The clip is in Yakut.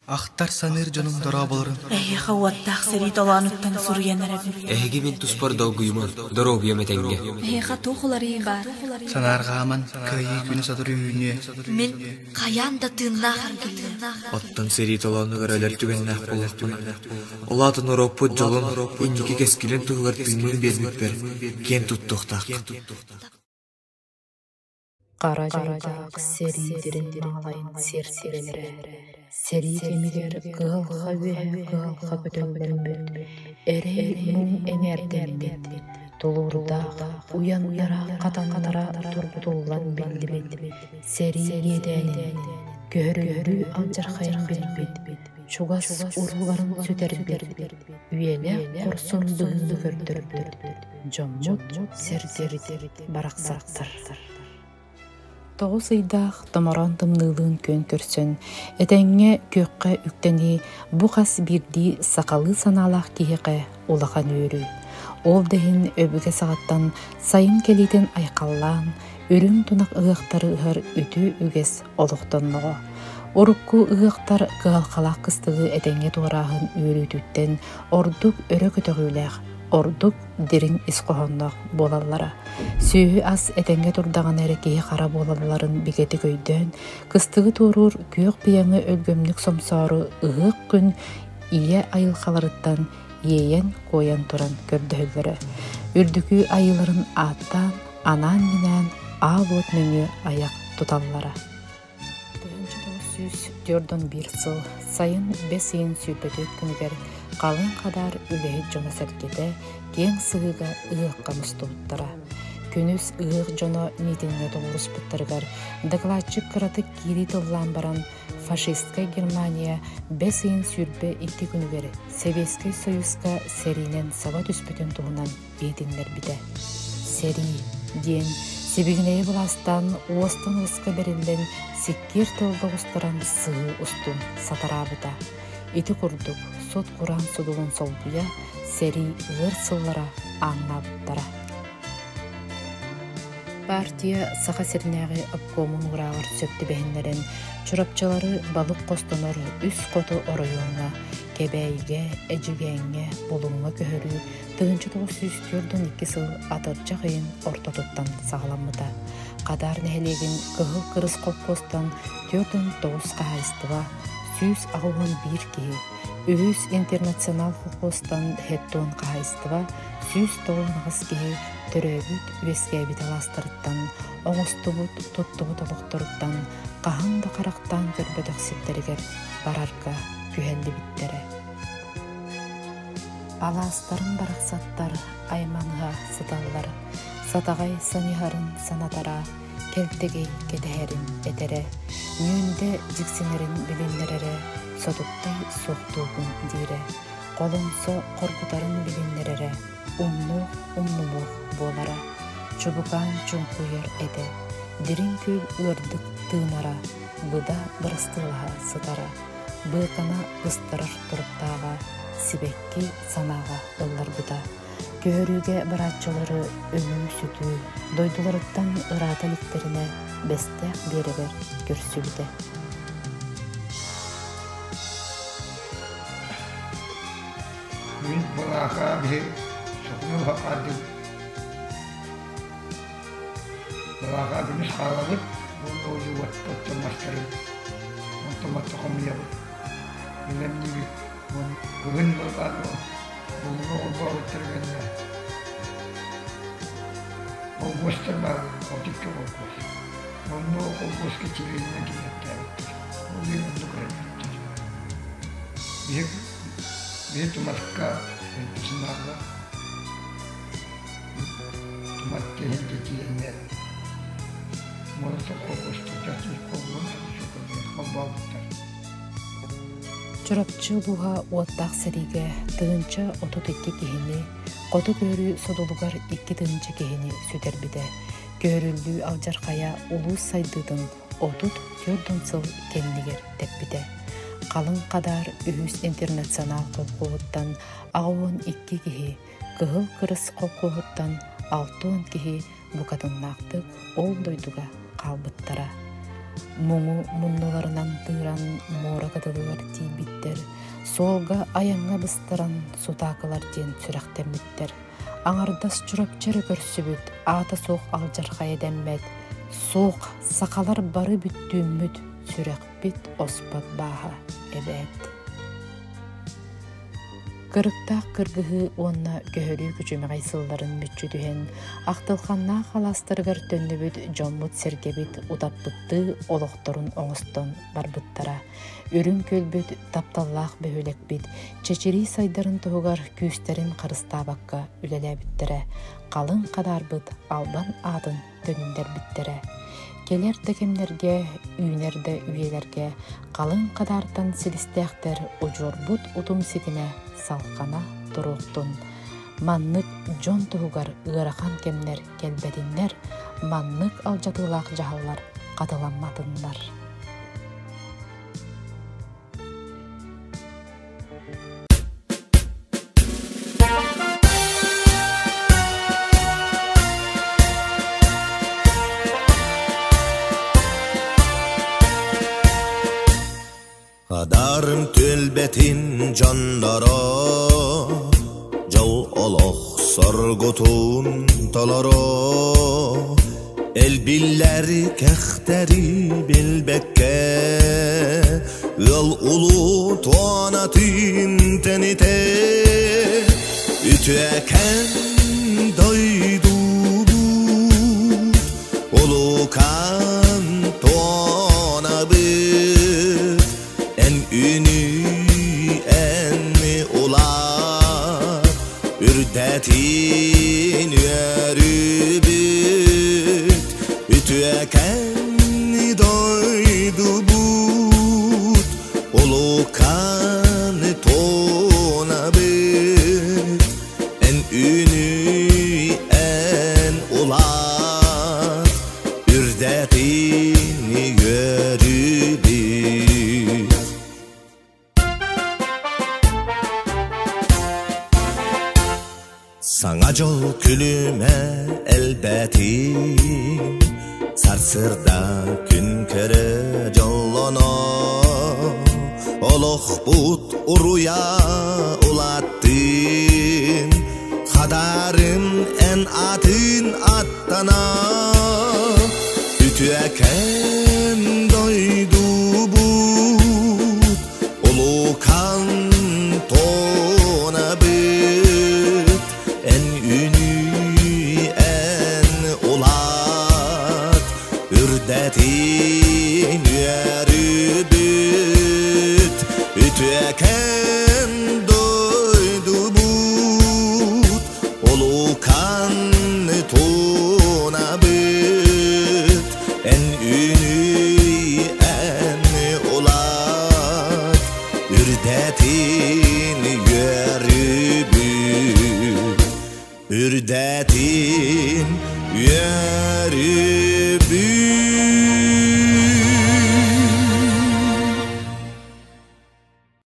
Ахтар саныыр дьонум дорооболорун. Эһиэхэ уоттаах сэрии толоонуттан суруйан эрэбин. Эһиги мин туспар долгуйумаҥ, доруобуйам этэҥҥэ. Эһиэхэ туох уларыйыы баар? Санаарҕааман, кыайыы күнэ сотору үүнүө. Мин хайаан да тыыннаах эргиллиэм. Оттон сэрии толоонугар өлөр түгэннээх буоллахпына, ол аата норуоппут дьолун, инники кэскилин туһугар тыыммын биэрбиппэр киэн туттуохтааххын. Хара дьайдаах сэриилэрин маалайын сиэртибэлэрэ, сэрии кэмигэр кыһалҕа үөһэ кыһалҕа көтөллөммүт, эрэй-муҥ эҥээрдэммит, тулуурдаах, уйаннара-хатаннара тургутуллан биллибит, сэрии иэдээнин, көһөрүллүү алдьархайын билбит, чугас урууларын сүтэрбит, үйэлээх хорсун быһыыны көрдөрбүт дьоммут сэргэбит барахсаттар. Тоҕус ыйдаах томороон тымныылыын күөн көрсөн, этэҥҥэ күөххэ үктэнии бу хас биирдии сахалыы санаалаах киһиэхэ улахан үөрүү. Ол да иһин өбүгэ саҕаттан сайын кэлиитин айхаллаан, үрүҥ тунах ыһыахтары ыһар үтүө үгэс олохтонноҕо. Урукку ыһыахтар кыһалҕалаах кыстыгы этэҥҥэ туорааһын үөрүүтүттэн ордук өрө көтөҕүүлээх, ордук дириҥ ис хоһоонноох буолаллара. Сүөһү-ас этэҥҥэ турдаҕына эрэ киһи хара буолалларын бигэтик өйдөөн, кыстыгы туоруур күөх быйаҥы өлгөмнүк сомсоору ыһыах күн ийэ айылҕаларыттан иэйэн-куойан туран көрдөһөллөрө. Үрдүкү айыыларын ааттаан, анаан-минээн аал уот нөҥүө айах туталлара. 1941 сыл сайын бэс ыйын сүүрбэтүөрт күнүгэр халыҥ хадаар үлэһит дьоно-сэргэтэ киэҥ сыһыыга ыһыахха мустубуттара. Күнүс ыһыах дьоно миитиҥҥэ тоҕуоруспуттарыгар дакылаатчык кыратык киирии тыллаан баран фашистскай Германия бэс ыйын 22 күнүгэр Сэбиэскэй Союзка сэриинэн саба түспүтүн туһунан иһитиннэрбитэ. Сэрии диэн сибигинэйи былаастаан уостан уоска бэриллэн сиккиэр тылга оҕустаран сыһыы устун сатараабыта. Ити курдук сут-кураан содулун солбуйа сэрии ыар сыллара ааҥнаабыттара. Партия Саха сиринээҕи обкомун уурааҕар сөп түбэһиннэрэн Чурапчылары балык хостонор үс хоту оройуоҥҥа Кэбээйигэ, Эдьигээҥҥэ, Булуҥҥа көһөрүү 1942 сыл атырдьах ыйын ортотуттан саҕаламмыта. Хадаар нэһилиэгин Кыһыл Кырыс холкуостан 49 хаһаайыстыба, 181 киһи, үһүс интернационал холкуостан Хеттон хаһаайыстыба 198 киһи төрөөбүт, үөскээбит алаастарыттан, оҥостубут, туттубут олохторуттан хаһан да харахтаан көрбөтөх сирдэригэр барарга күһэллибиттэрэ. Алаастарын барахсаттар айманыһа сыталлар, сатаҕай саньыһарын санатара, кэлтэгэй кэтэһэрин этэрэ, ньүүндэ дьиксинэрин билиннэрэрэ, сотуктай суохтуугун диирэ, холоҥсо хоргутарын билиннэрэрэ, умнуох умнумуох буолара, чубукаан чуҥкуйар этэ, дириҥ күөл ыардык тыынара, быда бырастыылаһа сытара. Быыкана быстарар туруктааҕа, сибэкки санааҕа ылларбыта. Көһөрүүгэ барааччылары өлүү-сүтүү, дойдуларыттан ыраата иликтэринэ Бэстээх биэрэгэр көрсүбүтэ. Мин балааха биһи сокуну хапаардым. Балааха күнүс хаалабыт, уонна ойууаттан мастарын, онтон матта хомуйабыт. Бэлэмниибит. Кыһын балаан булуҥа холбообуттар гэннэ холбуостар бааллар, отучча холбуос. Онно холбуоска чилиэнинэн киллэртээбиттэр. Ол иһин оннук эрэлбиттэр. Биһи биһи туматка интернационалга тумат иһин тиийэннэр Молотов холбуоска чахчы холбуон холбообуттар. Чурапчы улууһа уоттаах сэриигэ 1032 киһини, хоту көһөрүү содулугар 2 тыһыынча киһини сүтэрбитэ. Көһөрүллүү алдьархайа улуус сайдыытын 34 сыл кэннигэр тэппитэ. Халыҥ Хадаар үһүс интернационал холкуоһуттан 82 киһи, Кыһыл Кырыс холкуоһуттан 60 киһи букатыннаахтык ол дойдуга хаалбыттара. Муҥу муннуларынан тыыран муора кытылыгар тиийбиттэр, суолга айаҥҥа быстаран сутаакылар диэн сүрэхтэммиттэр. Аҥардас Чурапчы эрэ көрсүбүт, аата суох алдьархайа дэммэт, суох, сахалар бары бүттүүммүт, сүрэхпит оспот бааһа эбээт. Кырыктаах кыргыһыы уонна көһөрүү күчүмэҕэй сылларын мүччү түһэн, ахтылханнаах алаастарыгар төннүбүт дьоммут-сэргэбит утаппыттыы олохторун оҥостон барбыттара. Үрүҥ күөлбүт, тапталлаах бөһүөлэкпит чэчирии сайдарын туһугар күүстэрин харыстаабакка үлэлээбиттэрэ, халыҥ хадаарбыт албан аатын төнүннэрбиттэрэ. Кэлэр да кэмнэргэ, үүнэр да үйэлэргэ халыҥ хадаартан силистээхтэр удьуорбут утум ситимэ салҕана туруохтун. Маннык дьон туһугар ыарахан кэмнэр кэлбэтиннэр, маннык алдьатыылаах дьаһаллар хатыламматыннар. Хадарым түөлбэтин дьонноро, Дьол олох соргутун толоро, Элбиллэр кэхтэри билбэккэ, Ыал улуу туонатын тэнитэ, Үтүөкэн дойдубут улуукан туонабыт, Эн үнүй, эн улаат, үрдэтин үөрүүбүт, үтүөкэн дойдубут, улуукан туонабыт, эн үнүй, эн улаат, үрдэтин үөрүүбүт. Саҥа дьол күлүмэ элбэтин, Сарсыарда күн көрө дьоллоно, Олохпут уруйа улааттын, Хадарым эн атын аттана, Үтүөкэн дойдубут улуукан туонабыт, Эн үнүй, эн улаат, үрдэтин үөрүүбүт, Үтүөкэн дойдубут улуукан туонабыт, Эн үнүй, эн улаат, үрдэтин үөрүүбүт, үрдэтин үөрүүбүт.